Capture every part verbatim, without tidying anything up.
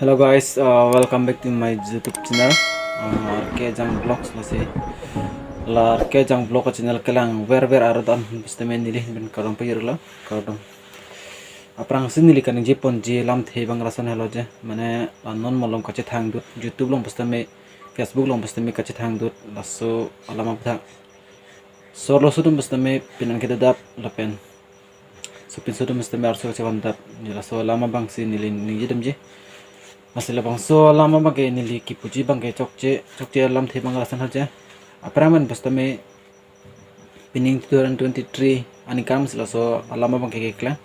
Hello guys, uh, welcome back to my YouTube channel, uh, R K Ajang Vlogs. Lasi la R K Ajang Vlog a-channel kelang ver ver arut an pusitame neli ahin pen kardom pajirlo, kardom. Aphrangsi neli kaningje ponji alamthe abang lason helo je, mane, uh, non malom kachethangdut, YouTube along pusitame, Facebook along pusitame kachethangdut, laso alam aphuthak. Sorlo aso atum pusitame pinan kedadap lapen sopinso atum pusitame arso kachevamdap, je laso alam abangsi neli ningjedamji. Lasi labangso alam abangke neli kipuji abangke chokche, chokche alamthe abang lason haje. Aphrang pen pusitame pining two thousand twenty-three aningkan si laso alam abangke keklang.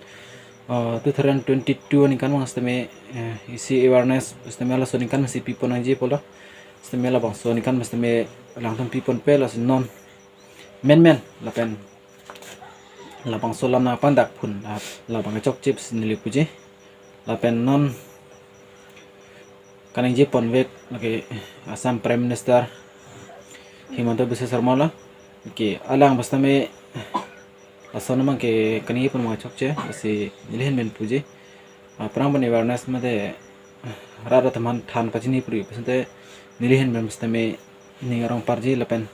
Uh, two thousand twenty-two aningkan abang pusitame, eh, isi awareness pusitame laso aningkan si pipon nangji pulo. Pusitame labangso aningkan pusitame alangtum piponpe, lasi non menmen lapen labangso alam nangpangdak phun, ah, labang chokche pusi neli puji. Lapen non kaningje ponvek lake Assam Prime Minister Himanta Biswa Sarma lo, ke alang pusitame lason abangke kaningje pon abang chokche, lasi neli ahin pen puji. Aphrang pen awareness mate rat atum aphan than pachini pri pusitame neli ahin pen pusitame ning arong parji lapen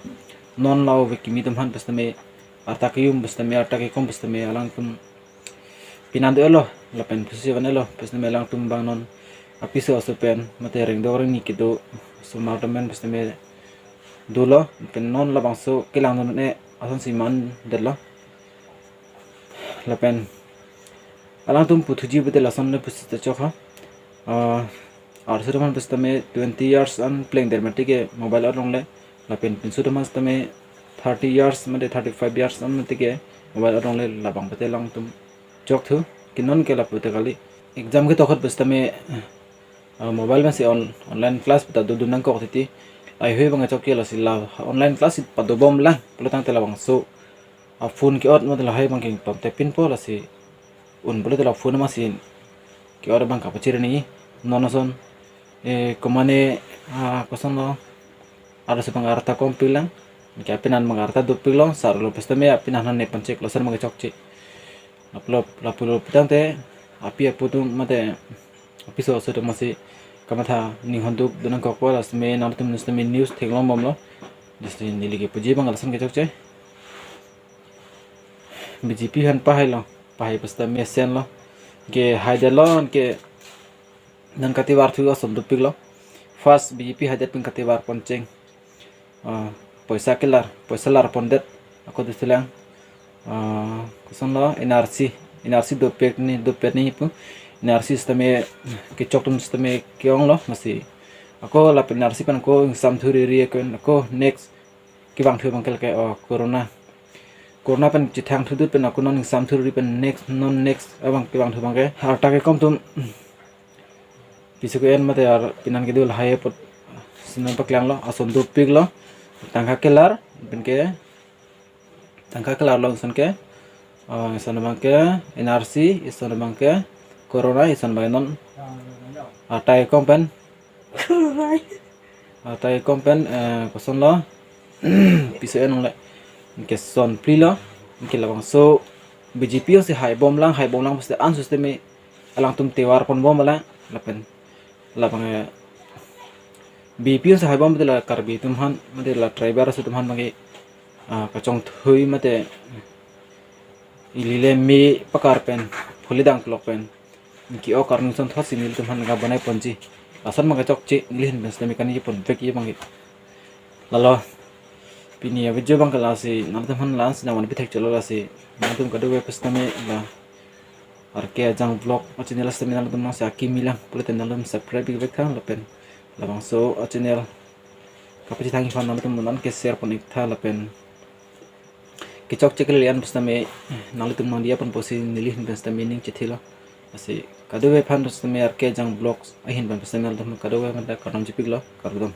non la-o ave kimi atum aphan pusitame arta keyum pusitame arta kekom pusitame alangtum pinan do-etlo lapen pusi van-etlo pusitame alangtum abang non apiso aso pen mate rengdok rengni kedo osomar atum pen pusitame dolo, lapen non labangso kelangdun-e asonsi mandetlo. Lapen alangtum puthuji pute lason le pusita chok ha. Ah, arloso atum aphan pusitame twenty years an plengdet mate ke mobile along le, lapen pinso atum aphan pusitame thirty years mate thirty-five years an mate ke mobile along le, labang pute alangtum chokthu. Ke non ke lapu te kali. Exam ketok ahut pusitame, ah, mobile pensi on, online class puta dodun nangkok titi. Laheihui abang chokche, lasi la online class padobom lang pulotangte labangso a-phone ke-ot mate lahai abangke ington tepinpo, lasi un pulote la phone machine ke-ot abang kapachiri nangji. Non ason, eh, komane, ah, kosonlo, arloso abang arta kompik lang, ke apinan abang arta dopiklo, sar lo pusitame apinan aphan ne panchek lason abang chokche. Lapulo, lapulo putangte api apo atum mate apiso aso atum masi kamatha ning honduk dun nangkokpo, lasi me nangtum pusitame news theklongbomlo. Lasi neli kipuji abang lason ke chokche. B J P aphan pahailo, pahai pusitame senlo, ke haidetlo, ke non kativar thu ason dopiklo. First B J P haidet pen kativar poncheng, ah, poisa kelar, poisa lar pondet, ako dosilang, ah, kosonlo, N R C, N R C dopik ni, dopik ni pu, N R C pusitame kechok atum pusitame ke-onglo, masi ako lapen N R C pen ako ingsam thuriri ako, ako next kevangthu abangke lake, oh, corona. Corona pen chethangthudut pen ako non ingsam thuriri pen next, non next abang kevangthu abangke arta kekom atum piso ke-en mate ar pinan kedo lahai apot si non paklanglo, ason dopiklo, tangka kelar, penke tangka kelarlo, ason ke, ah, ason abangke N R C, ason abangke corona, ason abangke non arta kekom pen, arta kekom pen, eh, kosonlo, piso en ongle, ke son plilo, ke labangso B J P osi haibom lang, haibom lang pusitame an pusitame alangtum tivar ponbom lang, lapen labang, eh, B J P osi haibom mate la Karbi atum aphan, mate la tribal aso atum aphan abangke, ah, kachongthui mate ili le me pakar pen, phuli dang klok pen, ke-ok arni ason thotsi nelitum aphan kabonai ponji. Lason abang chokche, neli ahin pen pusitame kaningje ponvekji abangke. Lalo, pini a-video abangke lasi, nangtum aphan la-ansi nangvan pithek cholo, lasi nangtum kadokave pusitame la R K Ajang Vlog a-channel sitame nangtum nangsi akimi lang pulote nangtum subscribe pivek tha lapen labangso a-channel kapachethang aphan nangtum non ke share pon-ik tha lapen kechokche kali an pusitame nangtum nangdiya ponpo pusi neli ahin pen pusitame ning chethilo. Lasi kadokave aphan pusitame R K Ajang Vlogs ahin pen pusitame nangtum kadokave aphan ta kardom chepiklo, kardom.